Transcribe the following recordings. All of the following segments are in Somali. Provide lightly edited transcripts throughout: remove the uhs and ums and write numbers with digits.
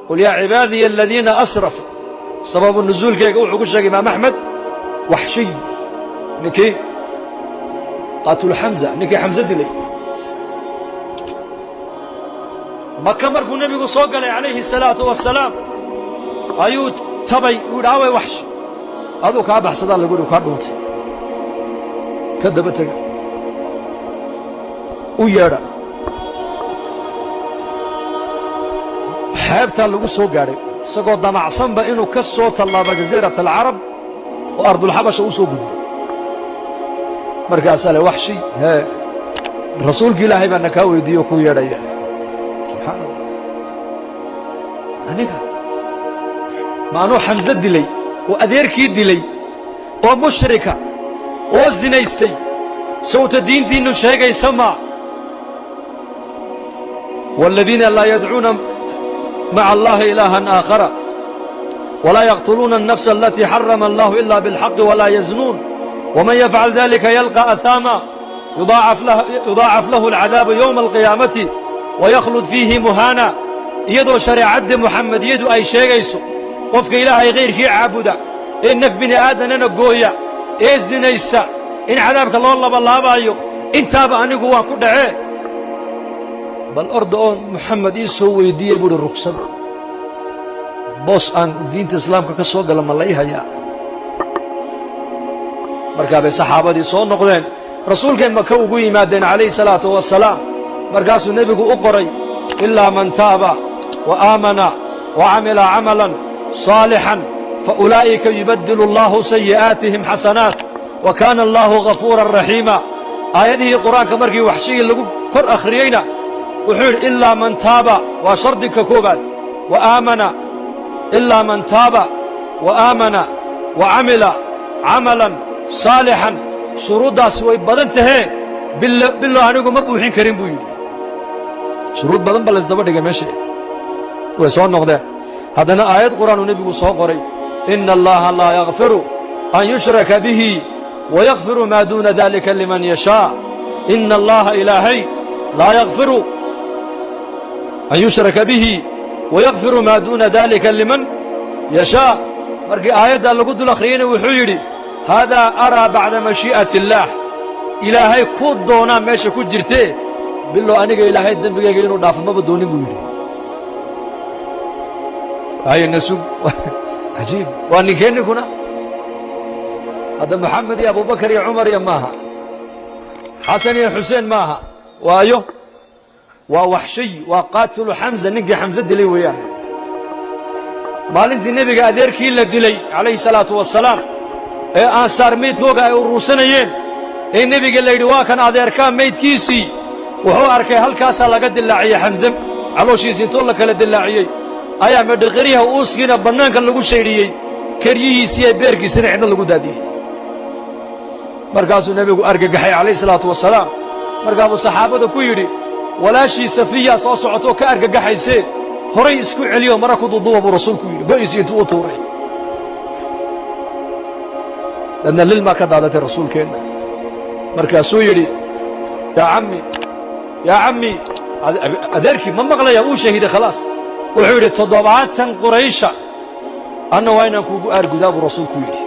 Qul yaa cibaadiya aladiina asrafuu, sababu nusuulkeega wuxuu ku sheegay Imaam Axmed, Waxshiy, ninkii qaatulu Xamza, ninkii Xamse dilay. Maka markuu nebigu soo galay calayhi الsalaatu wasalaam ayuu tabay, uu yidhi: "Away Waxshi?" "Aduu kaa baxsadaa," lagu yidhi, "kaa dhuuntay." Ka daba tega, u yeedha. Xeebtaa lagu soo gaadhay isagoo damacsanba inuu ka soo tallaabo jasiirat alcarab oo ardulxabasha u soo gudbo. Markaasaa le: "Waxshi, hee, rasuulki Ilaahay baa na kaa weydiiye oo kuu yeedhaya." Subxaana Allah, aniga ma anuu Xamse dilay oo adeerkii dilay oo mushrika oo zinaystay, sawta diintiinnu sheegaysa ma waaladiina laa yadcuuna maca allahi ilaahan aakhara walaa yaqtuluuna الnafsa alatii xarama allahu ila biاlxaqi walaa yaznuun wman yafcal dalika yalqى ahaama yudaacaf lahu alcadaabu yowma alqiyaamati waykhlud fiihi muhaana. Iyadoo shareecaddii Muxamediyadu ay sheegayso qofka Ilaahay kayrkii caabuda ee naf bini aadanana gooya ee zinaysta in cadaabka loo labalaabaayo, intaaba anigu waan ku dhacee, bal orda oon Muxamed ii soo weyddiiyey, buuhi, ruksad boos aan diinta islaamka ka soo gala ma la ii hayaa? Markaa bay saxaabadii soo noqdeen, rasuulkay Maka ugu yimaadeen calayhi salaatu wasalaam. Markaasuu nebigu u qoray: ilaa man taaba wa aamana wa camila camalan saalixan fa ulaa'ika yubaddilu allahu sayi'aatihim xasanaat wa kaana allahu ghafuuran raxiima. Aayadihii Qur-aanka markii Waxshigii lagu kor akhriyeyna wuxuu yidhi: ilaa man taaba, waa shardiga koobaad, wa aamana, ilaa man taaba wa aamana wa camila camalan saalixan. Shuruuddaasi way badan tahee, bilo anigu ma buuxin karin, buu yidhi. Shuruud badan ba laysdaba dhigay meesha. Way soo noqdeen. Haddana aayad Qur'aanuu nebigu soo qoray: ina allaha laa yakfiru an yushraka bihi wayakfiru maa duuna dalika liman yashaa. Ina allaha, Ilaahay, laa yakfiru an yushraka bihi wayakfiru maa duuna dalika liman yashaa. Markii aayaddaa lagu dul akhriyeyna wuxuu yidhi: haadaa araa bacda mashii'ati illaah, Ilaahay ku doonaa meesha ku jirtee, bilow aniga Ilaahay dembigayga inuu dhaafo maba doonin, buu yidhi. Hayna sug. Cajiib, waa ninkee ninkuna hadda? Moxamed iyo Abubakar iyo Cumar iyo maaha, Xasan iyo Xuseen maaha, waayo waa Waxshiy, waa qaatilu Xamza, ninkii Xamse dilay weeyaan. Maalintii nebiga adeerkii la dilay calayhi salaatu wasalaam ee Ansaar meydkooga ay uruursanayeen ee nebiga la yidhi: "Waa kan adeerkaa maydkiisii," wuxuu arkay halkaasaa laga dilaaciyey Xamse, calooshiisi intoo la kala dilaaciyey ayaa medhiqiryaha uuskiina bannaanka lagu shaydhiyey, keryihiisii iyo beerkiisina cidna lagu daadiyey. Markaasuu nebigu argagaxay calayhi salaatu wasalaam. Markaasuu saxaabada ku yidhi: "Walaashii Safiyaa soo socotoo ka argagaxaysee, horay isku celiyo mara ku duuduuba," buu rasuulku yidhi, go'isii intuu u tuuray. Dadna lilmaa ka daadatay rasuulkeenna. Markaasuu yidhi: "Yaa cammi, yaa cammi." Adeerkii ma maqlaya, uu shahiiday khalaas. Wuxuu yidhi: "70 Quraysha anna waa inaan kuugu aargudaa," buu rasuulku yidhi.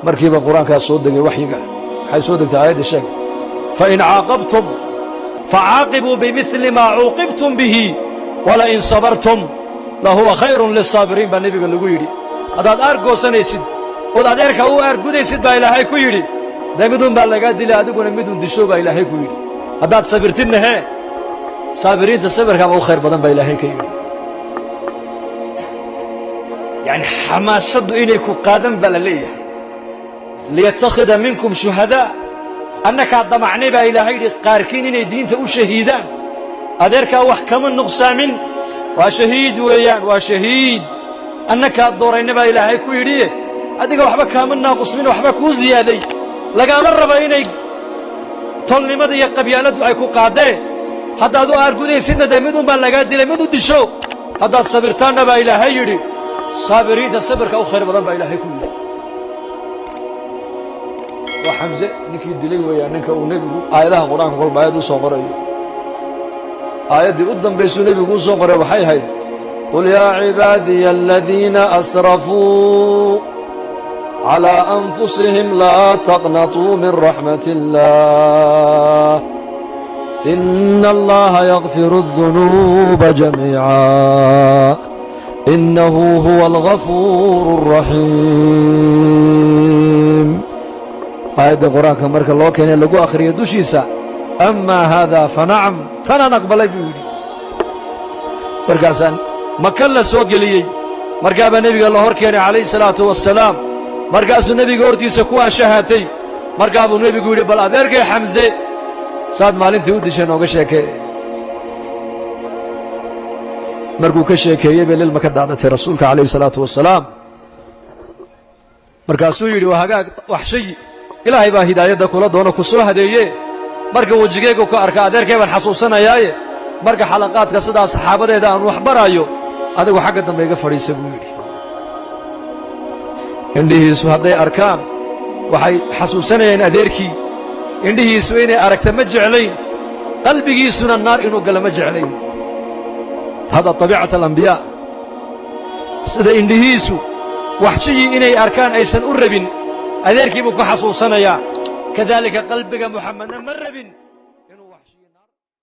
Markiiba Qur-aankaas soo degay, waxyiga waxay soo degtay aayadda sheeg: fain caaqabtum facaaqibuu bimidli maa cuuqibtum bihi walain sabartum lahuwa khayrun lisaabiriin, baa nebiga lagu yidhi. Haddaad aargoosanaysid ood adeerka u aargudaysid, baa Ilaahay ku yidhi, dee midun baa lagaa dilay, adiguna midun disho, baa Ilaahay ku yidhi. Haddaad sabirtidna hee, saabiriinta sabirkaaba u khayr badan, baa Ilaahay ka yidhi. Yacni xamaasaddu inay ku qaadan baa la leeyahay. Liyattakhida minkum shuhadaa, annakaa damacnay, baa Ilaahay yidhi, qaarkiin inay diinta u shahiidaan. Adeerkaa wax kama nuqsaamin, waa shahiid weeyaan, waa shahiid. Annakaa doorayna, baa Ilaahay ku yidhiye, adiga waxba kaama naaqusmin, waxba kuu ziyaaday. Lagaama raba inay tolnimada iyo qabyaaladdu ay ku qaadeen. Haddaad u aargudaysidna dee midun baa lagaa dilay, mid u disho. Haddaad sabirtaanna, baa Ilaahay yidhi, saabiriinta sabirka u khayr badan, baa Ilaahay ku yidhi. Waa Xamse ninkii dilay weeyaan ninka uu nebigu aayadaha Qur-aanka kolba aayad u soo qorayo. Aayaddii u dambaysuu nebigu u soo qoray waxay ahayd: "قل يا عبادي الذين أسرفوا على أنفسهم لا تقنطوا من رحمة الله إن الله يغفر الذنوب جميعا إنه هو الغفور الرحيم." Aayadda Qur-aanka marka loo keenay, lagu akhriyo dushiisa, "أما هذا فنعم," tanaan aqbalay buu yidhi. Markaasaan Maka la soo geliyey. Markaabaa nebiga la hor keenay calayhi salaatu wassalaam. Markaasuu nebiga hortiisa ku ashahaatay. Markaa buu nebigu yidhi: "Bal adeerkay Xamse saad maalintii u dishay nooga sheekee." Markuu ka sheekeeyey bay lilma ka daadatay rasuulka calayhi salaatu wassalaam. Markaasuu yidhi: "Waa hagaag, Waxshayi, Ilaahay baa hidaayadda kula doono, ku soo hadeeye. Marka wejigaygu ka arka adeerkay baan xasuusanayaaye, marka xalaqaadka sidaa saxaabadeeda aan wax baraayo, adigu xagga dambe iga fadhiisa," buu yidhi. Indhihiisu hadday arkaan waxay xasuusanayaan adeerkii. Indhihiisu inay aragta ma jeclayn, qalbigiisuna naar inuu galo ma jeclayn. هذا طبيعة الأنبياء. Sida indhihiisu Waxshiyii inay arkaan aysan u rabin, adeerkii buu ku xasuusanayaa, kadaalika qalbiga Muxamedna ma rabin.